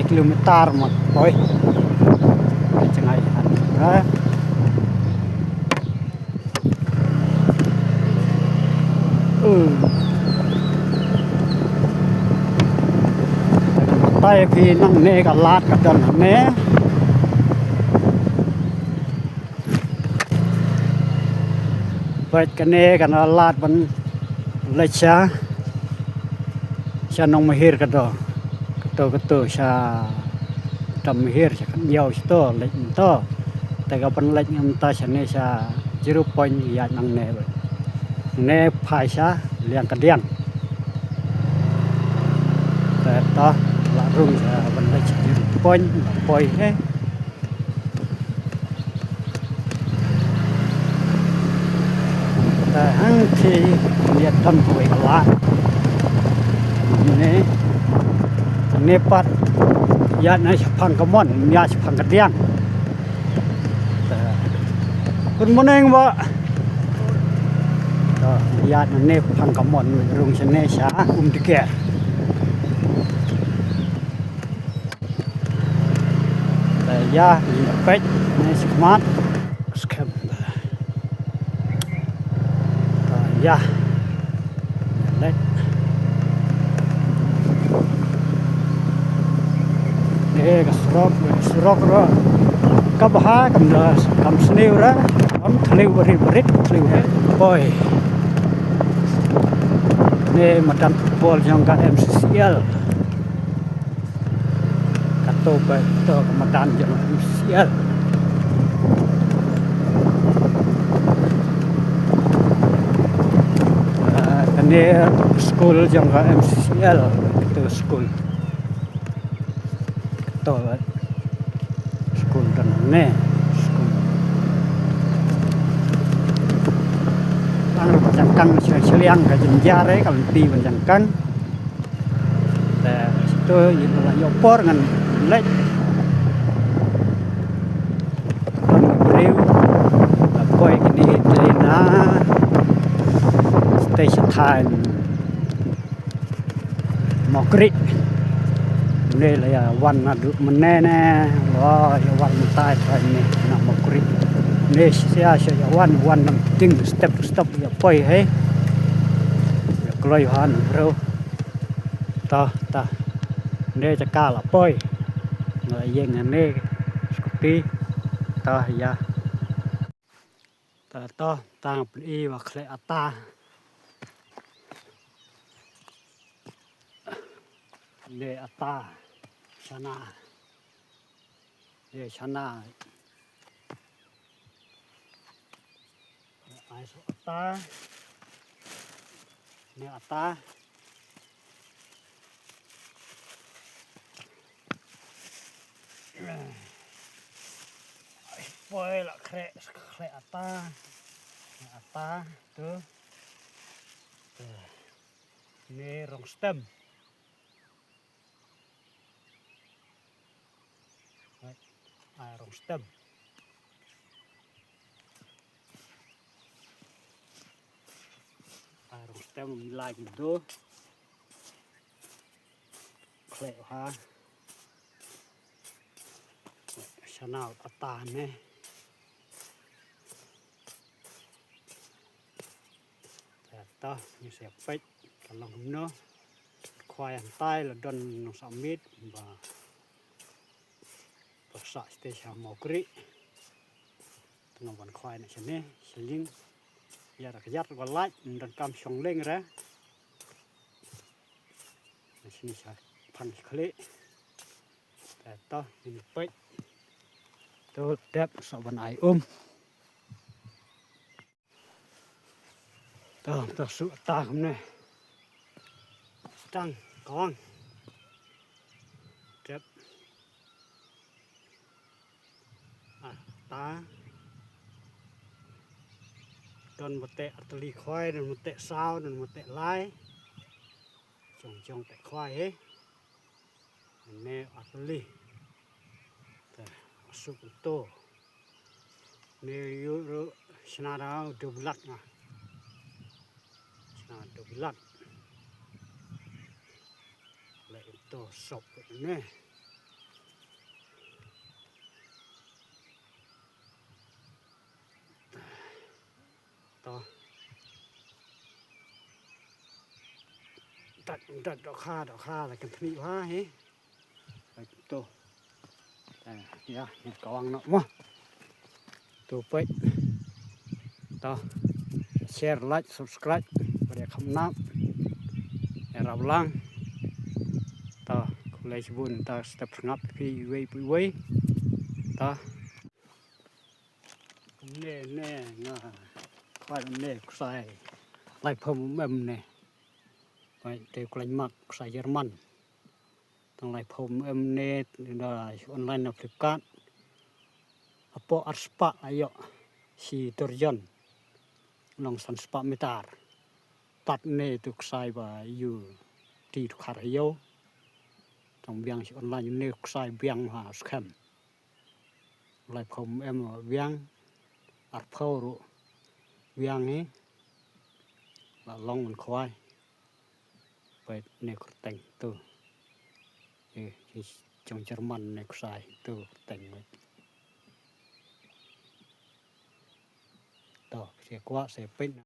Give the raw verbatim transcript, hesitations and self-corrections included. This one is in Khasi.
kilometer ma poi. Ka jngai han. Ha. Uh. Ka batai phi nangne ka lad ka don hangne. Bad kane ka lad ban leit sha, sha Nongmihir ka dei. Kato kato sha Nongmihir sha Khyndiaw sha to leit mynta. Te ka ban leit mynta shane sha zero point ïaid nangne bad. Ne phai sha Liang Kadiang. Te to la rung sha ban leit sha zero point poi he. Te hangtei ïa tam kawei ka lad. Ne, ne pat ïa na shaphang ka mon, ïa shaphang ka diang. Te, good morning, ba. Te, ïa na ne phang ka mon, rung shane sha Umdikher. Te ïa, peit ne shi khmat. Skhem. Te ïa. Leit. Eh, ka surok, surok ruh. Ka bha, kam da, kam sniew ruh. Kam thliew barit barit, thliew barit. Poi. Ne madan football jong ka M C C L. Kato ba to ka madan jong M C L. Ah, kane skul jong ka M C C L, kato skul. Kato ba skul dan ne skul. Ang ba jangkang shiliang ka jynjar eh, ka lynti ba jangkang. Te, to ïa la ïoh por ngan leit. Don briew la poi kine te na station time Mawkyrih. Ne la ïa wan naduh mynne ne. Wa ïa wan mynta ne na Mawkyrih. Ne sia sia ïa wan wan nang ting step step ïa poi he. Ïa kloi han bro. Tah, tah. Ne jaka la poi. Nga ïeng ne skuti. Tah ïa. Tah, tah, tang pyn-i wa khleh ata. Ne ata. Shana. Ye shana. Ai so ata. Ne ata. Ai poi la kre, kre ata. Ne ata tu. Tu. Ne rong stem. Ai, ai rong stem. Ai rong stem lai do. Khleh ha. Shana ata ne. Te ta ngi sa peit ka long kumno. Khwai hangtai la don nong sa miet ba pyrsa sha te sha Mawkyrih. Tang ban khwai na shane shiliang. Ïa ra ka ïar ba lait don kam shong leng ra. Na shini sha phan khlieh. Te ta ngi peit. To dep sa ban ai um. Tang, tang su tang ne. Tang kawang. Tep. Ah, tang. Don mate artylli khwai, don mate saw, don mate lai. Jong jong te khwai he. Ne artylli. Te, asuk to. Ne yu ru shna da dobilat na. Shna dobilat. Le to sop ne. Dat dat dohkha dohkha la kan thni ha he. Bai to. Ya ni kawang no mo. To peit. To share, like, subscribe. Pada kham nap. Ya rap lang. To kulai sibun to step ngap pi wei pi wei. To. Ne ne nga kwai ne ksai lai phom em ne. Kwai te kwai mak ksai German. Tang lai phom em ne da online na Flipkart. Apo ar spah ayo si dorjon. Long san spah meter. Tat ne tu ksai ba yu ti tu khar ayo. Tang biang si online ne ksai biang ha skhem. Lai phom em biang, ar phew ruh biang hi, la long man khwai. Peit ne kyrteng tu. Eh, jong German ne ksai tu kyrteng. To, se kwah se peit.